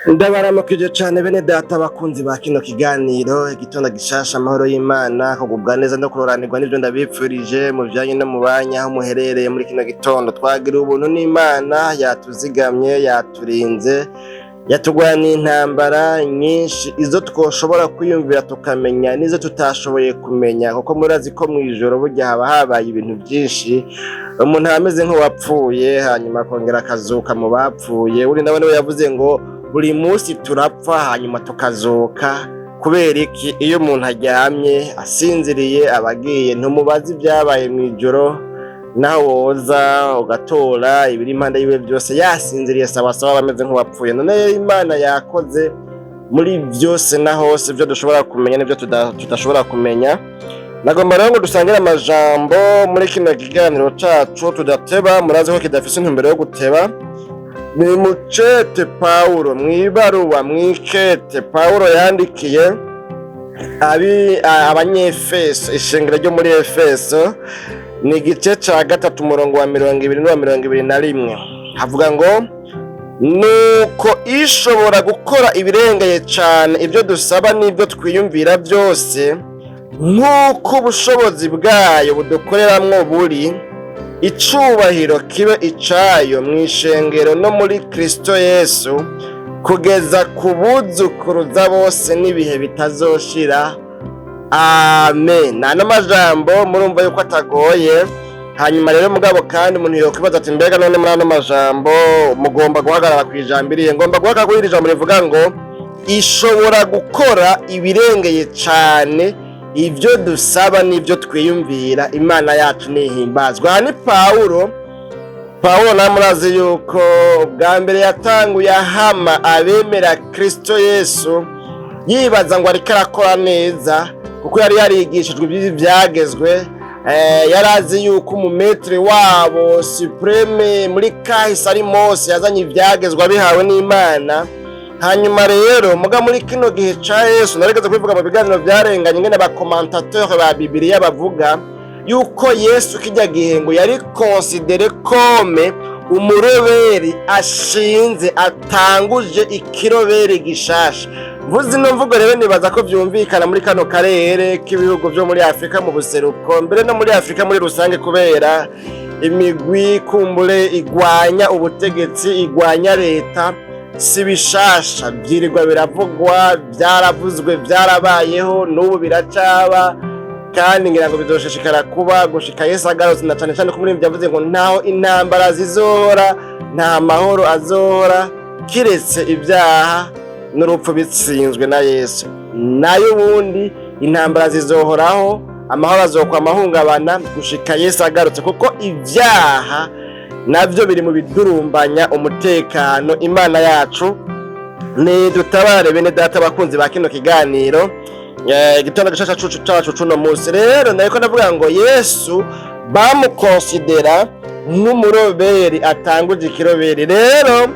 Ndabaramukije cane bene data bakunzi ba kino kiganiro igitondo gishasha. Amahoro y'Imana, kugubwa neza no kuroranirwa nivyo ndabipfurije mu vyanye no mu banya aho muherereye muri kino gitondo. Twagira ubuntu n'Imana, yatuzigamye, yaturinze, yatugwaniye intambara nyinshi, izo twoshobora kwiyumvira tukamenya n'izo tutashoboye kumenya, kuko murazi ko mw'ijoro burya haba habaye ibintu vyinshi. Umuntu aba ameze nk'uwapfuye, hanyuma akongera akazuka mu bapfuye. Uri nawe niwe yavuze ngo buri munsi turapfa hanyuma tukazuka. Kubera iki? Iyo umuntu aryamye asinziriye aba agiye, ntumubaze ibyabaye mw'ijoro. Naho woza ugatora ibiri impande yiwe byose, yasinziriye sawasawa, aba ameze nk'uwapfuye. None rero Imana yakoze muri byose na hose, ibyo dushobora kumenya n'ibyo tudashobora kumenya. Nagomba rero ngo dusangire amajambo muri kino kiganiro cacu tudateba. Murazi ko kidafise intumbero yo guteba. Ni mucete Pawulo, mw'ibaruwa, mw'ikete Pawulo yandikiye abanyefeso, ishengero ryo muri Efeso, ni igice ca 3, umurongo wa 20 n'uwa 21. Havuga ngo: "Nuko ishobora gukora ibirengeye cane ibyo dusaba n'ibyo twiyumvira byose, nk'uko ubushobozi bwayo budukoreramwo buri, icubahiro kibe icayo mw'ishengero no muri Kristo Yesu kugeza ku buzukuruza bose n'ibihe bitazoshira. Amen." Ano majambo murumva yuko atagoye. Hanyuma rero mugabo kandi umuntu yokwibaza ati: "Mbega none muri ano majambo mugomba guhagarara ku ijambo irihe?" Ngomba guhagarara kuri iri jambo rivuga ngo ishobora gukora ibirengeye cane ibyo dusaba n'ibyo twiyumvira. Imana yacu nihimbazwa. Aha ni Pawulo. Pawulo nawe murazi yuko bwa mbere yatanguye ahama abemera Kristo Yesu, yibaza ngo ariko arakora neza, kuko yari yarigishijwe iby'ibi byagezwe. Yari azi yuko umu maître wabo suprême muri kahise ari Mose, yazanye ibyagezwe abihawe n'Imana. Hanyuma rero muga muri kino gihe ca Yesu, narigeze kubivuga mu biganiro byarenganye, ingene aba commentateurs ba Bibiliya bavuga yuko Yesu kijya gihe ngo yari considéré comme umuroberi ashinze, atanguje ikiroberi gishasha. Mvuze ino mvugo rero, nibaza ko vyumvikana muri kano karere k'ibihugu vyo muri Afurika mu buseruko, mbere no muri Afurika muri rusange, kubera imigwi kumbure igwanya ubutegetsi, igwanya leta. Si bishasha, vyirirwa biravugwa, vyaravuzwe, vyarabayeho, n'ubu biracaba, kandi ngira ngo bizoshishikara kuba gushika Yesu agarutse, na cane cane ko muri yavuze ngo ntaho intambara zizohora, nta mahoro azohora, kiretse ibyaha n'urupfu bitsinzwe na Yesu. Nayo ubundi intambara zizohoraho, amahoro azokwama ahungabana gushika Yesu agarutse, kuko ibyaha navyo biri mu bidurumbanya umutekano. Imana yacu nidutabare. Bene data bakunzi ba kino kiganiro igitondo gishasha cacu cuno munsi rero, nariko ndavuga ngo Yesu bamukonsidera nk'umuroberi atanguje ikiroberi. Rero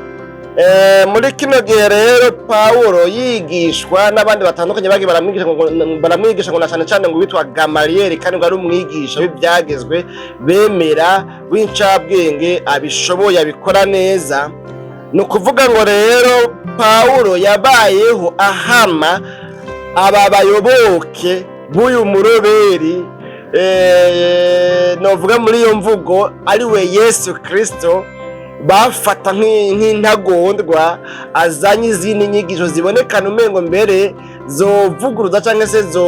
muri kino gihe rero Pawulo yigishwa n'abandi batandukanye, bagiye baramwigisha ngo na cane cane ngo witwa Gamaliyeli, kandi ngo ari umwigisha w'ibyagezwe bemera, w'incabwenge, abishoboye, abikora neza. Ni ukuvuga ngo rero Pawulo yabayeho ahama aba bayoboke b'uyu muroberi, novuga muri iyo mvugo ari we Yesu Kristo, bafata nk'intagondwa azanye izindi nyigisho zibonekana umengo mbere zovuguruza cyangwa se zo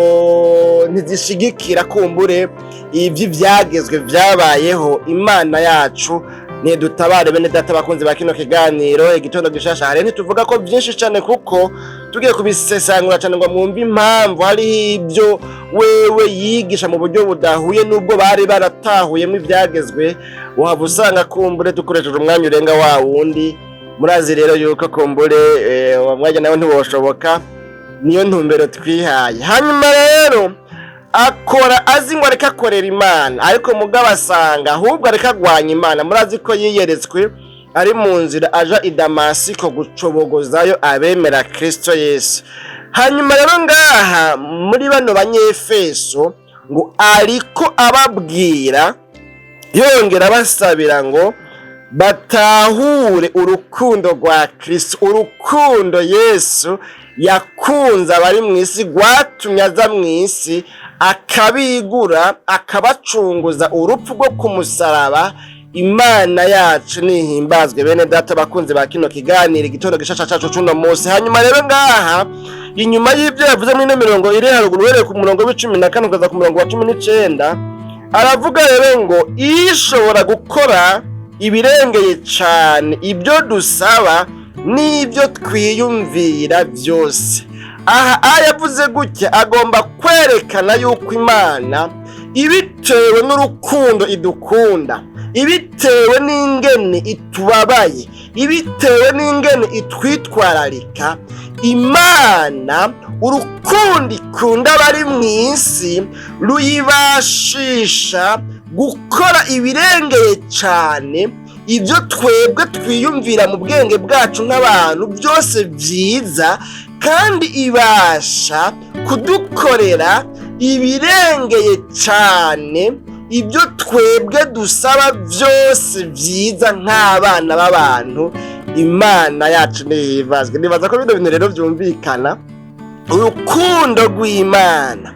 ntizishigikira kumbure ivy'ivyagezwe vyabayeho. Imana yacu nidutabare. Bene data bakunzi ba kino kiganiro igitondo gishasha, hari ntituvuga ko byinshi cyane, kuko tugiye kubisesangura cyane ngo mwumve impamvu hariho ibyo wewe yigisha mu buryo budahuye n'ubwo bari baratahuyemo ibyagezwe, waba usanga kumbure dukoresheje umwanya urenga wa wundi. Murazi rero yuko kumbure uwo mwanya nawe ntiwoshoboka. Niyo ntumbero twihaye. Hanyuma rero akora azi ngo areke akorera Imana, ariko mugabo asanga ahubwo areke agwanya Imana. Murazi ko yiyeretswe ari mu nzira aja i Damasiko gucobogozayo abemera Kristo Yesu. Hanyuma rero ngaha muri bano banyefeso ngo ariko ababwira, yongera abasabira ngo Batahure urukundo rwa Kristo, urukundo Yesu yakunze abari mu isi, rwatumye aza mu isi akabigura, akabacunguza urupfu rwo ku musaraba. Imana yacu nihimbazwe. Bene data bakunze ba kino kiganiro, Igitondo Gishasha cacu cuno munsi. Hanyuma rero ngaha, inyuma y'ibyo yavuze muri ino mirongo iri haruguru, uhereye ku murongo wa 14 kugeza ku murongo wa 19, aravuga rero ngo ishobora gukora ibirengeye cane ibyo dusaba n'ibyo twiyumvira byose. Aha yavuze gutya, agomba kwerekana yuko Imana, ibitewe n'urukundo idukunda, ibitewe n'ingene itubabaye, ibitewe n'ingene itwitwararika, Imana urukundo ikunda abari mu isi ruyibashisha gukora ibirengeye cyane ibyo twebwe twiyumvira mu bwenge bwacu nk'abantu byose byiza, kandi ibasha kudukorera ibirengeye cyane ibyo twebwe dusaba byose byiza nk'abana b'abantu. Imana yacu ntihibazwe. Nibaza ko bino bintu rero byumvikana. Urukundo rw'Imana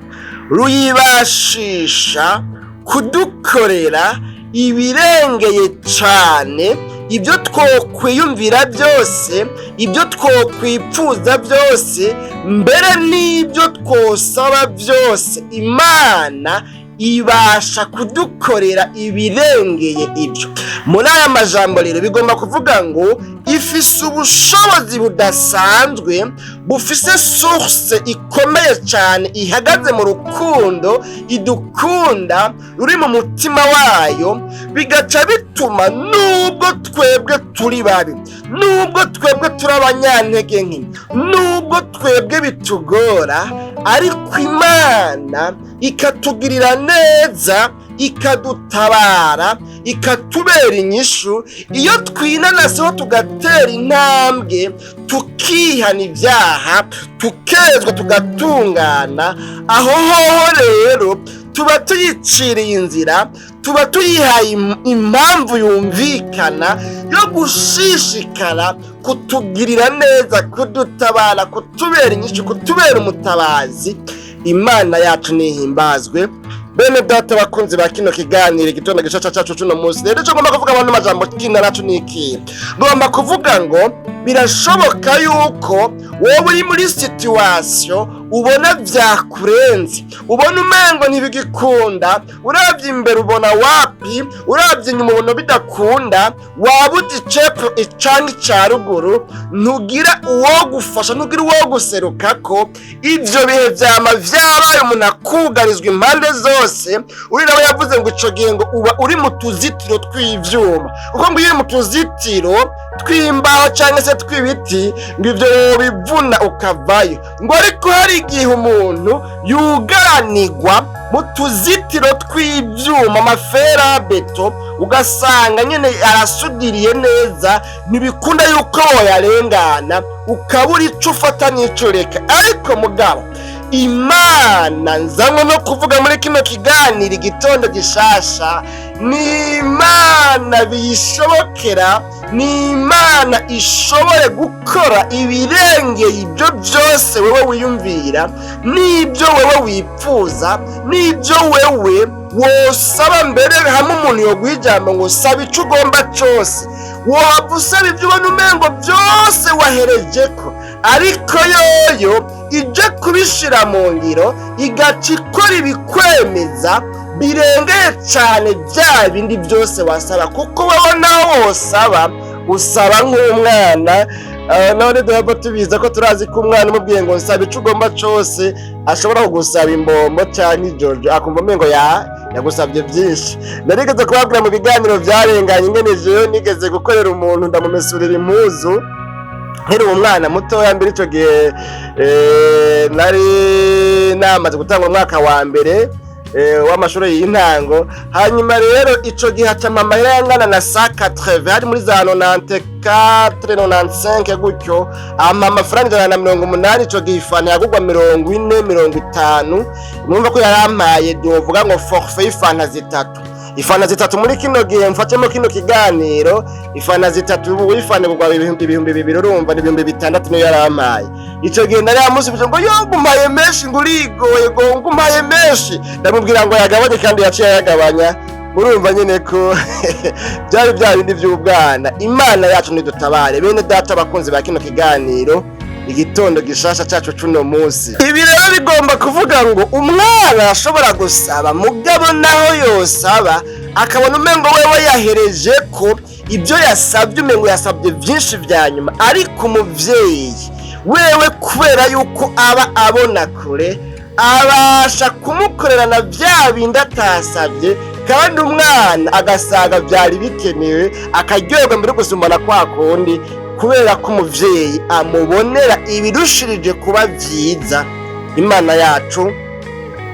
ruyibashisha kudukorera ibirengeye cyane ibyo twokwiyumvira byose, ibyo twokwipfuza byose, mbere n'ibyo twosaba byose. Imana ibasha kudukorera ibirengeye ibyo. Muri aya majambo rero bigomba kuvuga ngo ifise ubushobozi budasanzwe, bufise source ikomeye cyane, ihagaze mu rukundo idukunda ruri mu mutima wayo, bigaca bituma nubwo twebwe turi babi, nubwo twebwe turi abanyantege nke, nubwo twebwe bitugora, ariko Imana ikatugirira neza, ikadutabara, ikatubera inyishu iyo twinanaseho tugatera intambwe, tukihana ibyaha, tukezwa, tugatungana. Aho hoho rero tuba tuyiciriye inzira, tuba tuyihaye impamvu yumvikana yo gushishikara kutugirira neza, kudutabara, kutubera inyishu, kutubera umutabazi. Imana yacu nihimbazwe. Bene data bakunzi ba kino kiganiro, Igitondo Gishasha cacu cuno munsi, rero ico ngomba kuvuga abantu majambo kina nacu ni iki? Ngomba kuvuga ngo birashoboka yuko wowe uri muri situation ubona vyakurenze, ubona umengo ntibigikunda, uravye imbere ubona wapi, uravye inyuma ubona bidakunda, waba uzi icepfo icanke ica ruguru, ntugira uwo gufasha, ntugira uwo guserukako. Ivyo bihe vyama vyabaye, umuntu akugarizwa impande zose. Uri nawe yavuze ngo ico gihe ngo uba uri mu tuzitiro tw'ivyuma, kuko ngo iyo uri mu tuzitiro tw'imbaho canke se tw'ibiti, ngo ivyo wobivuna ukavayo. Ngo ariko hari igihe umuntu yugaranirwa mu tuzitiro tw'ivyuma, ama fer à béton, ugasanga nyene arasudiriye neza, ntibikunda yuko woyarengana, ukabura ico ufata n'ico ureka. Ariko mugabo Imana nzanywe no kuvuga muri kino kiganiro, Igitondo Gishasha, ni Imana biyishobokera, ni Imana ishobore gukora ibirengeye ibyo byose wewe wiyumvira, n'ibyo wewe wipfuza, n'ibyo wewe wosaba. Mbere hamwe umuntu yoguha ijambo ngo saba ico ugomba cose, wohava usaba ibyo ubona umengo byose wahereje ko, ariko yoyo ije kubishira mu ngiro, igaca ikora ibikwemeza birengeye cyane bya bindi byose wasaba, kuko wowe nawe wosaba, usaba nk'umwana. None duhava tubiza ko turazi ko umwana umubwiye ngo nsaba ico ugomba cose, ashobora kugusaba imbombo canke ijojo, akumva umengo yagusabye byinshi. Narigeze kubabwira mu biganiro vyarenganye ingene jewe nigeze gukorera umuntu, ndamumesurira impuzu nkiri umwana mutoya. Mbere ico gihe nari namaze gutanga umwaka wa mbere w'amashuri y'intango. Hanyuma rero ico gihe haca amahera yangana na 180, hari muri za 94, 95 gutyo, ama amafaranga 180. Ico gihe ifana yagurwa 40, 50. Numva ko yarampaye, dovuga ngo forfait y'ifanta zitatu. Ifana zitatu muri kino gihe, mfatemo kino kiganiro, ifana zitatu ubu wifane kugwa 2000, urumva ni 6000 niyo yarampaye. Ico gihe nari yamusubije ngo: "Yo, ngumpaye menshi, ngo urigoye, ngo ngumpaye menshi." Ndamubwira ngo yagabanye, kandi yaciye ayagabanya. Murumva nyene ko byari bya bindi by'ubwana. Imana yacu nidutabare. Bene data, abakunzi ba kino kiganiro, Igitondo Gishasha cacu cuno munsi, ibi rero bigomba kuvuga ngo umwana ashobora gusaba, mugabo naho yosaba akabona umengo wewe yahereje ko ibyo yasabye, umengo yasabye byinshi vya nyuma, ariko umuvyeyi wewe, kubera yuko aba abona kure, abasha kumukorera na bya bindi atasabye, kandi umwana agasanga byari bikenewe, akaryoherwa mbere gusumbana kwa kundi, kubera ko umuvyeyi amubonera ibirushirije kuba byiza. Imana yacu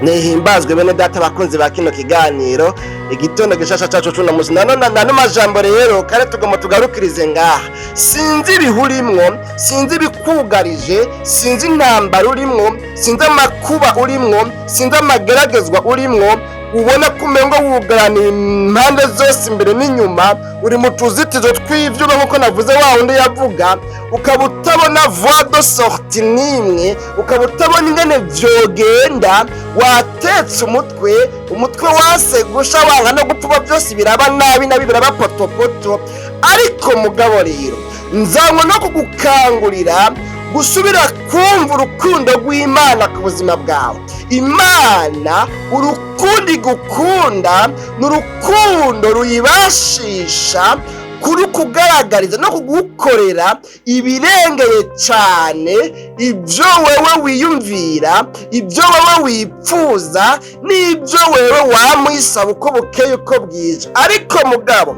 nihimbazwe. Bene data, abakunzi ba kino kiganiro, Igitondo Gishasha cacu cuno musi, nanone nano majambo rero kare tugomba tugarukirize ngaha. Sinzi ibihurimwo, sinzi ibikugarije, sinzi intambara urimwo, sinzi amakuba urimwo, sinzi amageragezwa urimwo. Ubona ko umengo wugaraniye impande zose, imbere n'inyuma, uri mu tuzitizo tw'ivyuma, nk'uko navuze wa wundi yavuga, ukaba utabona voie de sortie n'imwe, ukaba utabona ingene vyogenda, watetse umutwe, umutwe wase gusha, wanga no gupfuba, byose biraba nabi nabi, biraba potopoto. Ariko mugabo rero nzanywe no kugukangurira gusubira kumva urukundo rw'Imana ku buzima bwawe. Imana urukundo igukunda ni urukundo ruyibashisha kurukugaragariza no kugukorera ibirengeye cyane ibyo wewe wiyumvira, ibyo wewe wipfuza n'ibyo wewe wamwisaba uko bukeye uko bwije. Ariko mugabo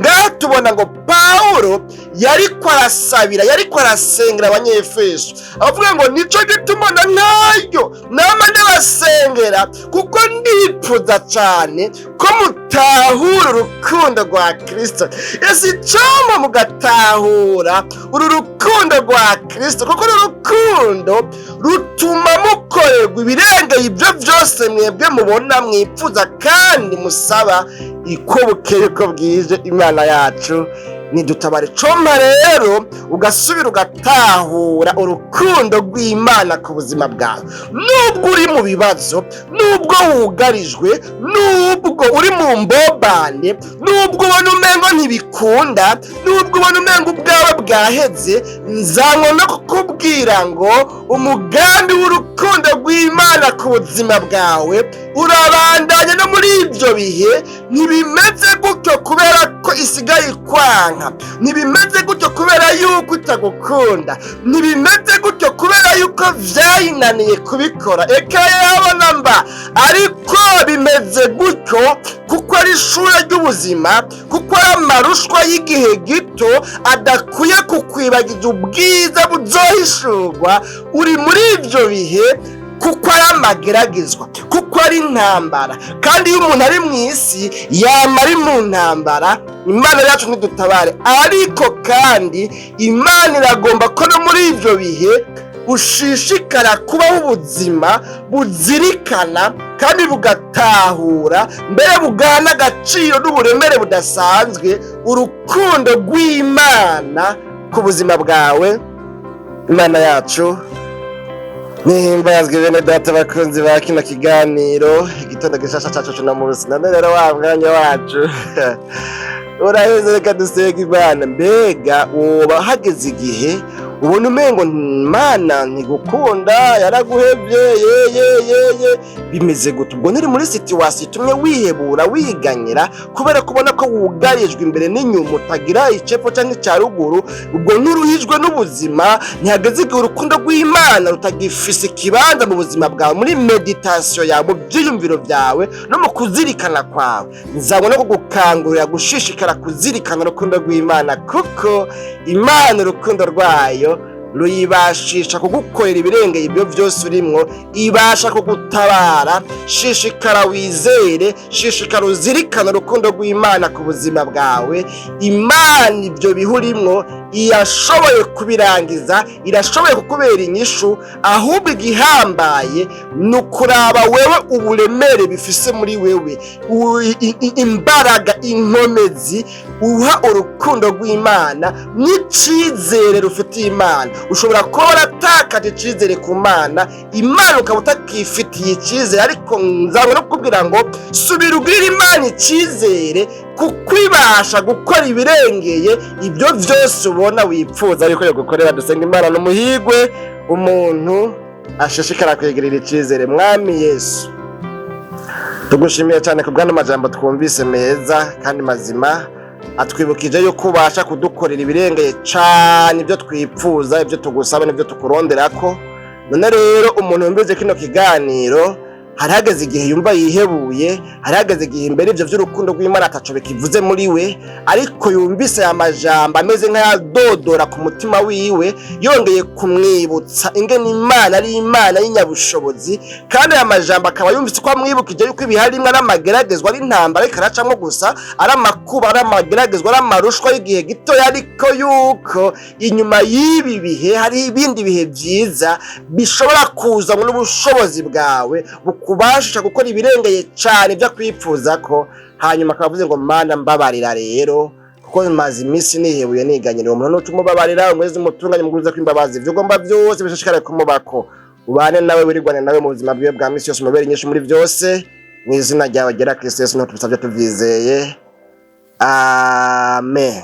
ngaha tubona ngo Pawulo yariko arasabira, yariko arasengera Abanyefeso, avuga ngo: "Nico gituma na ntayo nama ndabasengera, kuko ndipfuza cyane ko mutahura urukundo rwa Kristo." Ese icompa mugatahura uru rukundo rwa Kristo, kuko uru rukundo rutuma mukorerwa ibirengeye ibyo byose mwebwe mubona, mwipfuza kandi musaba iko bukeye uko bwije. Imana yacu nidutabare. Compa rero ugasubira ugatahura urukundo rw'Imana ku buzima bwawe, nubwo uri mu bibazo, nubwo wugarijwe, nubwo uri mu mbobane, nubwo ubona umengo ntibikunda, nubwo ubona umengo ubwawe bwaheze. Nzanywe no kukubwira ngo umugambi w'urukundo rw'Imana ku buzima bwawe urabandanya no muri ibyo bihe. Ntibimeze gutyo kubera ko isigaye ikwanka, ntibimeze gutyo kubera yuko itagukunda, ntibimeze gutyo kubera yuko vyayinaniye kubikora, eka yabona mba, ariko bimeze gutyo kuko ari ishure ry'ubuzima, kuko ari amarushwa y'igihe gito adakwiye kukwibagiza ubwiza buzohishurwa. Uri muri ibyo bihe kuko ari amageragezwa, kuko ari intambara, kandi iyo umuntu ari mu isi yama ari mu ntambara. Imana yacu ntidutabare. Ariko kandi Imana iragomba ko no muri ibyo bihe ushishikara kubaho ubuzima buzirikana kandi bugatahura, mbere bugana agaciro n'uburemere budasanzwe urukundo rw'Imana ku buzima bwawe. Imana yacu nihimbazwe. Bene data, bakunzi ba kino kiganiro, Igitondo Gishasha cacu cuno munsi, none rero wa mwanya wacu uraheze, reka dusenge Imana. Mbega woba hageze igihe ubona umengo Imana ntigukunda, yaraguhevye, ye ye ye ye, bimeze gute? Ubwo nturi muri situation itumye wihebura, wiganyira, kubera kubona ko wugarijwe imbere n'inyuma, utagira icepfo canke icya ruguru? Ubwo nturuhijwe n'ubuzima? Ntihageze igihe urukundo rw'Imana rutagifise ikibanza mu buzima bwawe, muri méditation yawe, mu byiyumviro byawe no mu kuzirikana kwawe? Nzabona no kugukangurira gushishikara kuzirikana urukundo rw'Imana, kuko Imana urukundo rwayo ruyibashisha kugukorera ibirengeye ibyo byose urimwo, ibasha kugutabara. Shishikara wizere, shishikara uzirikana urukundo rw'Imana ku buzima bwawe. Imana ibyo bihe urimwo. Irashoboye kubirangiza, irashoboye kukubera inyishu. Ahubwo igihambaye ni ukuraba wewe uburemere bifise muri wewe, imbaraga, inkomezi uha urukundo rw'Imana n'icizere rufitiye Imana. Ushobora kuba waratakaje icizere ku Mana, Imana ukaba utakifitiye icizere, ariko nzabona no kukubwira ngo subira ugirire Imana icizere, kuko ibasha gukora ibirengeye ibyo byose ubona wipfuza ariko yo gukorera. Dusenga Imana n'umuhigwe umuntu ashishikara kwigirira icizere. Mwami Yesu, tugushimiye cyane ku bw'ano majambo twumvise meza kandi mazima, atwibukije yuko ubasha kudukorera ibirengeye cyane ibyo twipfuza, ibyo tugusaba n'ibyo tukuronderako. None rero umuntu yumvise kino kiganiro, hari hageze igihe yumva yihebuye, hari hageze igihe imbere ivyo vy'urukundo rw'Imana ataco bikivuze muri we, ariko yumvise aya majambo ameze nk'ayadodora ku mutima wiwe, yongeye kumwibutsa ingene Imana ari Imana y'inyabushobozi. Kandi aya majambo akaba yumvise ko amwibukije yuko ibihe rimwe ari amageragezwa, ari intambara ariko aracamwo gusa, ari amakuba, ari amageragezwa, ari amarushwa y'igihe gitoya, ariko yuko inyuma y'ibi bihe hari ibindi bihe vyiza bishobora kuza n'ubushobozi bwawe bukubashisha gukora ibirengeye cane ibyo akwipfuza ko. Hanyuma akaba avuze ngo: "Mana, mbabarira rero, kuko maze iminsi nihebuye, niganyira." Umuntu nuca umubabarira, umwezi umutunganye, mugurize ko imbabazi, ivyo ugomba byose bishishikare kumubako, ubane nawe, wirigwane nawe mu buzima bwiwe bwa misi yose, umubere inyinshi muri byose. Mu izina ryawe ryera Kristo Yesu niho tubisabye tuvyizeye, amen.